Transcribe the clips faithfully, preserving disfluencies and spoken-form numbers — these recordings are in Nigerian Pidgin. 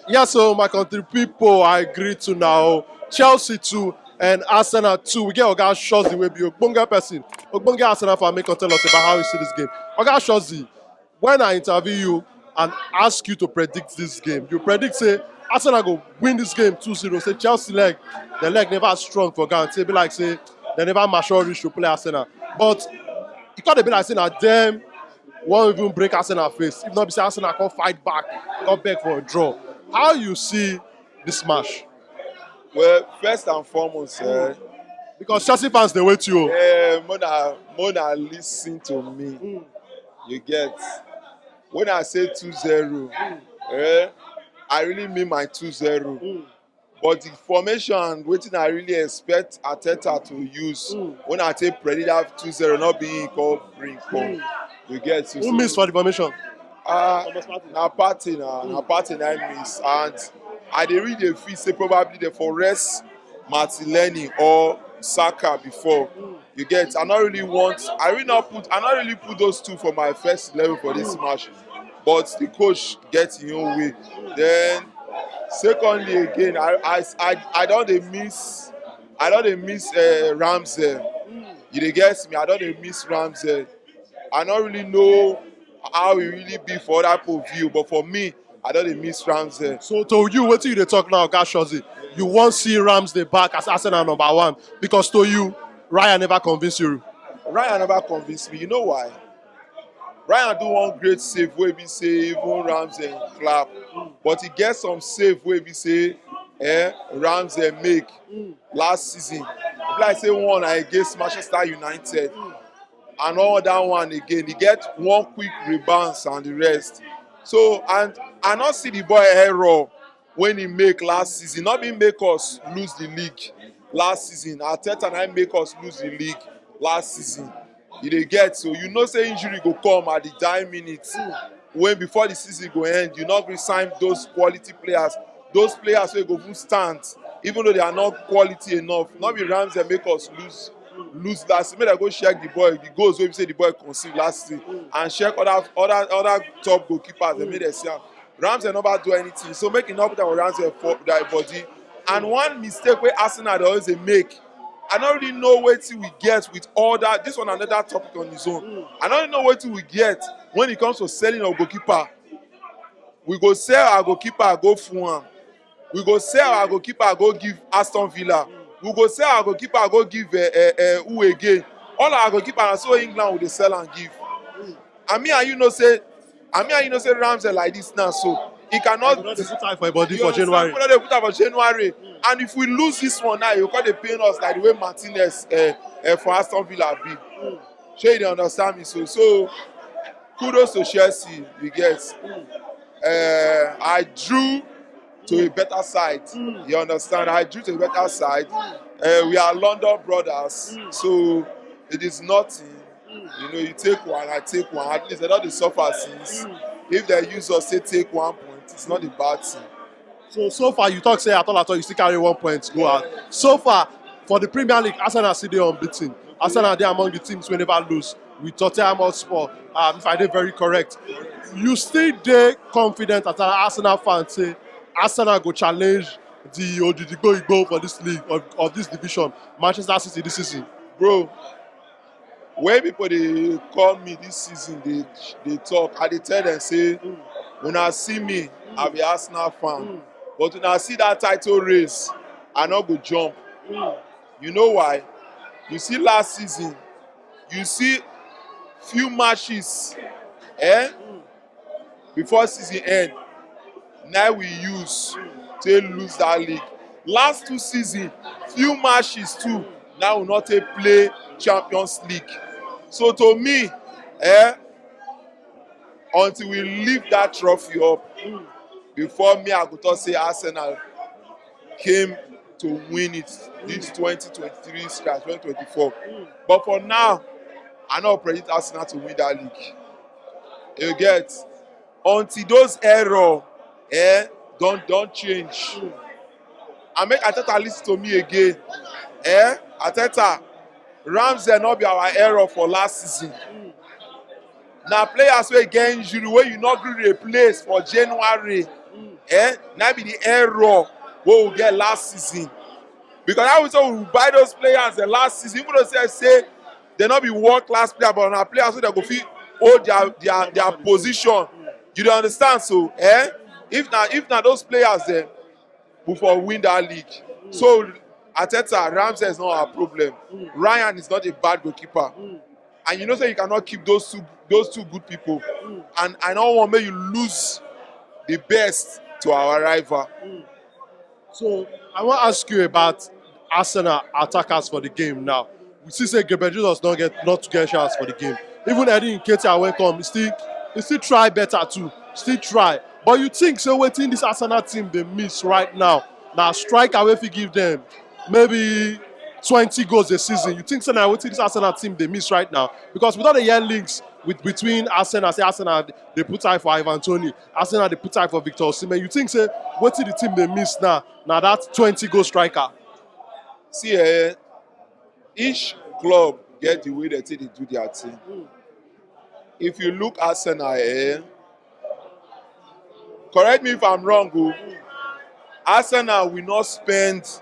Yes, so my country people, I agree to now. Chelsea two and Arsenal two. We get Oga Shozi, wey be ogbonge person, ogbonge Arsenal fan, make come tell us about how you see this game. Oga Shozi, when I interview you and ask you to predict this game, you predict say Arsenal go win this game two zero. Say Chelsea leg, the leg never strong for ground. Say be like say they never mature reach to play Arsenal. But e come dey be like say na dem wan even break Arsenal face. If not be say Arsenal come fight back, come beg for a draw. How you see this match? Well, first and foremost, uh, Because Chelsea fans dey wait you. Uh, Mona, Mona, listen to me. Mm. You get, when I say two zero, eh, I really mean my two zero. But the formation, wetin I really expect Arteta to use, Mm. when I take predict that two zero, not being called bring come. You get, so Who miss for the formation? Uh, Thomas Partey. Na Partey na na Partey na im miss, and I dey really dey feel say probably they for rest Martinelli or Saka before. You get, I not really want, I really not put, I not really put those two for my first eleven for this match, but the coach get him own way. Then secondly again, I I I, I don dey miss, I don dey miss uh, Ramsey. You dey get me? I don dey miss Ramsey. I no really know how e really be for other people view, but for me, I don dey miss Ramsey. So to you, wetin you dey talk now, Oga Shozi? You wan see Ramsdale back as Arsenal number one because to you, Raya never convince you. Raya never convince me. You know why? Raya do one great save wey be say even Ramsey clap, but e get some save wey be say eh, Ramsey make last season. E be like say one na against Manchester United, and all that one again. E get one quick rebounds and the rest. So and I no see the boy error when he make last season. Not be make us lose the league last season. Arteta na im make us lose the league last season. You dey get, so you know say injury go come at the dying minute. When before the season go end, you no gree sign those quality players, those players wey go even stand, even though they are not quality enough. No be Ramsey make us lose lose last season. Make dem go check the boy, the goals wey be say the boy concede last season, and check other other other top goalkeepers. Dem make dem see am. Ramsey never do anything, so make e no put am for Ramsey for their body. And one mistake wey Arsenal dey always dey make, I no really know wetin we get with all that. This one another topic on his own. I no really know wetin we get when it comes to selling of goalkeeper. We go sell our goalkeeper go Fulham. We go sell our goalkeeper go give Aston Villa. We go sell our goalkeeper go give uh, uh, uh, who again? All our goalkeeper na so England we dey sell and give. And me and you know say, and me and you know say Ramsey like this now, so he cannot. You no dey put eye for your body You for understand? January. We no dey put am for January. And if we lose this one now, you come dey pain us like the way Martinez uh, uh, for Aston Villa be. Shey you dey understand me? So, so kudos to Chelsea, you get. Uh, I drew to a better side. You understand? I drew to a better side. Uh, we are London brothers, so it is nothing. You know, you take one, I take one. At least they don dey suffer since. If they use us, say take one point, it's not a bad thing. So so far you talk say at all at all you still carry one point go out. So far for the Premier League, Arsenal still dey unbeaten. Arsenal dey among the teams wey never lose. With Tottenham Hotspur, um, if I dey very correct, you still dey confident as an Arsenal fan say Arsenal go challenge the Ogidigbo Igbo for this league of, of this division, Manchester City this season. Bro, when people dey call me this season, they they talk. I dey tell them say, una see me, I be Arsenal fan, but una see that title race, I no go jump. You know why? You see last season, you see few matches, eh? Before season end, now we use to lose that league. Last two season, few matches too, now we not take play Champions League. So to me, eh, until we lift that trophy up, before me I go talk say Arsenal came to win it this twenty twenty-three slash twenty twenty-four. But for now, I no predict Arsenal to win that league. You get, until those error eh don don change. And make Arteta listen to me again. Eh, Arteta, Ramsey no be our error for last season. Na players wey get injury wey you no gree replace for January, Eh? Now be the error wey we get last season. Because how we say we buy those players the last season, even though say say they no be world class player, but na players wey dem go fit hold their their their position. You dey understand? So eh, if na if na those players dem, we for win that league. So Arteta, Ramsey is not our problem. Ryan is not a bad goalkeeper, and you know say you cannot keep those two those two good people. And I don't want make you lose the best to our rival. So I wan ask you about Arsenal attackers for the game now. We see say Gabriel Jesus don get not to get chance for the game. Even Eddie Nketiah wey come, he still he still try better too. Still try. But you think say wetin this Arsenal team dey miss right now na striker wey fit give them maybe twenty goals a season. You think say na wetin this Arsenal team dey miss right now? Because we don dey hear links with between Arsenal, say Arsenal dey put eye for Ivan Toney, Arsenal dey put eye for Victor Osimhen. You think say wetin the team dey miss now na that twenty goal striker? See eh, each club get the way they take dey do their thing. If you look Arsenal eh, correct me if I'm wrong o, Arsenal will not spend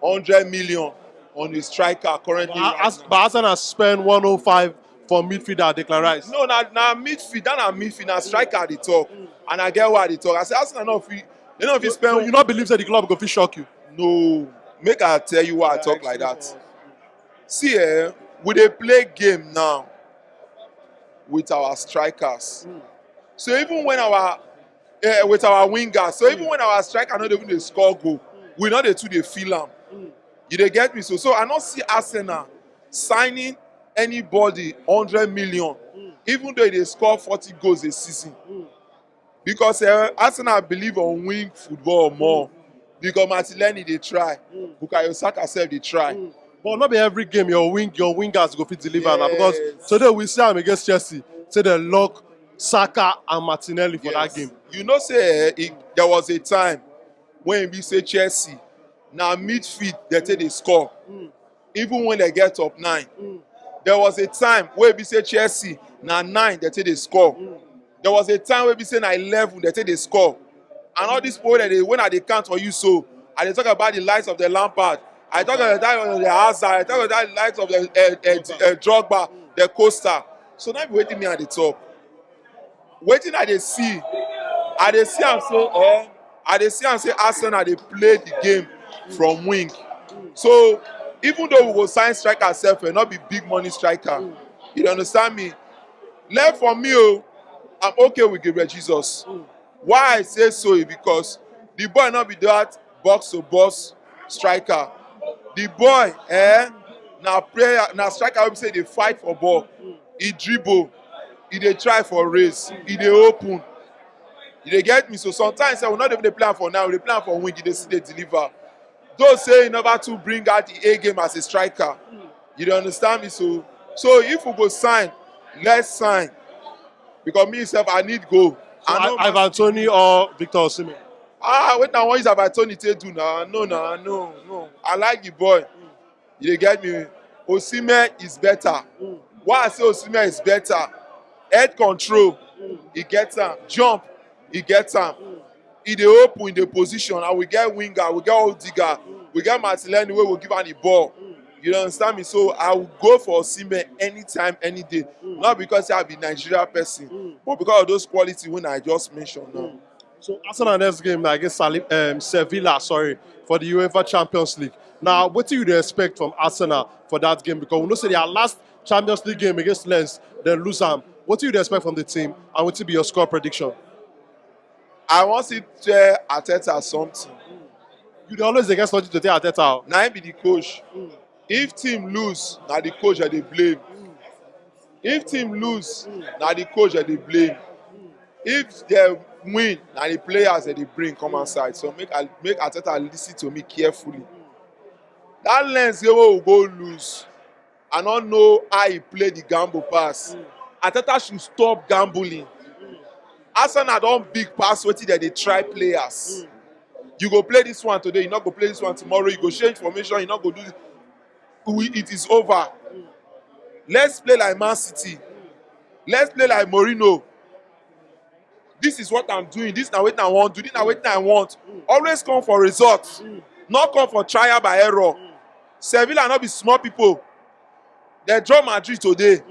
hundred million on a striker currently. Right As- now. But Arsenal spend one oh five for midfielder Declan Rice. No, na na midfield, that na midfield, na striker I dey talk, and I get why I dey talk. I say Arsenal no fit, they no fit spend. So you no believe say the club go fit shock you? No, make I tell you why I talk like that. See eh, we dey play game now with our strikers. So even when our eh, with our wingers, so even when our striker no dey even dey score goal, we no dey too dey feel am. You dey get me? So so I no see Arsenal signing anybody hundred million, even though e dey score forty goals a season. Because eh, Arsenal believe on wing football more. Because Martinelli dey try, Bukayo Saka sef dey try. But no be every game your wing your wingers go fit deliver na, because Yes. Today we see am against Chelsea say dem lock Saka and Martinelli for that Yes. game. You know say eh, e, there was a time when e be say Chelsea na midfield dem take dey score, even when dem get top nine. There was a time wey e be say Chelsea na nine dem take dey score. There was a time wey e be say na eleven dem take dey score. And all these people wey dem dey, when I dey count for you so, I dey talk about the likes of the Lampard, I talk about the likes of the Hazard, I talk about the likes of the uh, uh, uh, Drogba, the Costa. So now be wetin me I dey talk. Wetin I dey see, I dey see am say eh, I dey see am say Arsenal dey play the game from wing. So even though we go sign striker sef, eh, not be big money striker. You dey understand me? Left for me o, I'm okay with Gabriel Jesus. Why I say so is because the boy no be that box to box striker. The boy eh, na player, na striker wey be say dey fight for ball. He dribble, he dey try for race, he dey open. You dey get me? So sometimes eh, we no dey even dey play am for now, we dey play am for wing, he dey still dey deliver. Though say he never too bring out the A game as a striker. You dey understand me? So so if we go sign, let's sign. Because me sef I need goal. So I no I, Ivan Toney or Victor Osimhen? Ah, wait now, what is Ivan Toney take do now? No, no, no, no. I like the boy. You dey get me? Osimhen is better. Why I say Osimhen is better? Head control, he get am. Jump, he get am. He dey open, he dey position, and we get winger, we get Odegaard, we get Martinelli wey go give am the ball. You dey understand me? So I will go for Osimhen anytime, any day. Not because say I be Nigeria person, but because of those quality wey I just mention now. So Arsenal next game na against Sali- um, Sevilla, sorry, for the UEFA Champions League. Now, wetin you dey expect from Arsenal for that game? Because we know say their last Champions League game against Lens, dem lose am. Wetin you dey expect from the team, and wetin be your score prediction? I wan still tell Arteta something. You dey always dey get something to tell Arteta o. Na him be the coach. If team lose, na the coach I dey blame. If team lose, na the coach I dey blame. If dem win, na the players I dey bring come outside. So make I make Arteta listen to me carefully. That Lens game wey we go lose, I no know how he play the gamble pass. Arteta should stop gambling. Arsenal don big pass wetin dem dey try players. You go play this one today, you no go play this one tomorrow, you go change formation, you no go do. We, it is over. Let's play like Man City. Let's play like Mourinho. This is what I'm doing, this na wetin I wan do, this na wetin I want. Always come for results, not come for trial by error. Sevilla no be small people. Dem draw Madrid today.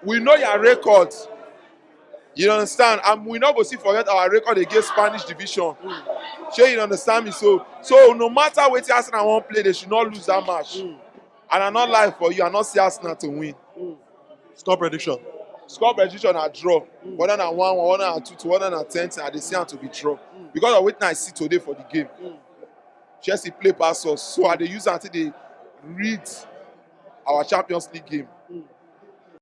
We know your record. You understand? And we no go see forget our record against Spanish division. Shey you understand me? So, so no matter wetin Arsenal wan play, they should not lose that match. And I no lie for you, I no see Arsenal to win. Score prediction. Score prediction na draw. Whether na one one, whether na two two, whether na ten ten, I dey see am to be draw. Because of wetin I see today for the game. Chelsea play pass us, so I dey use am take dey read our Champions League game.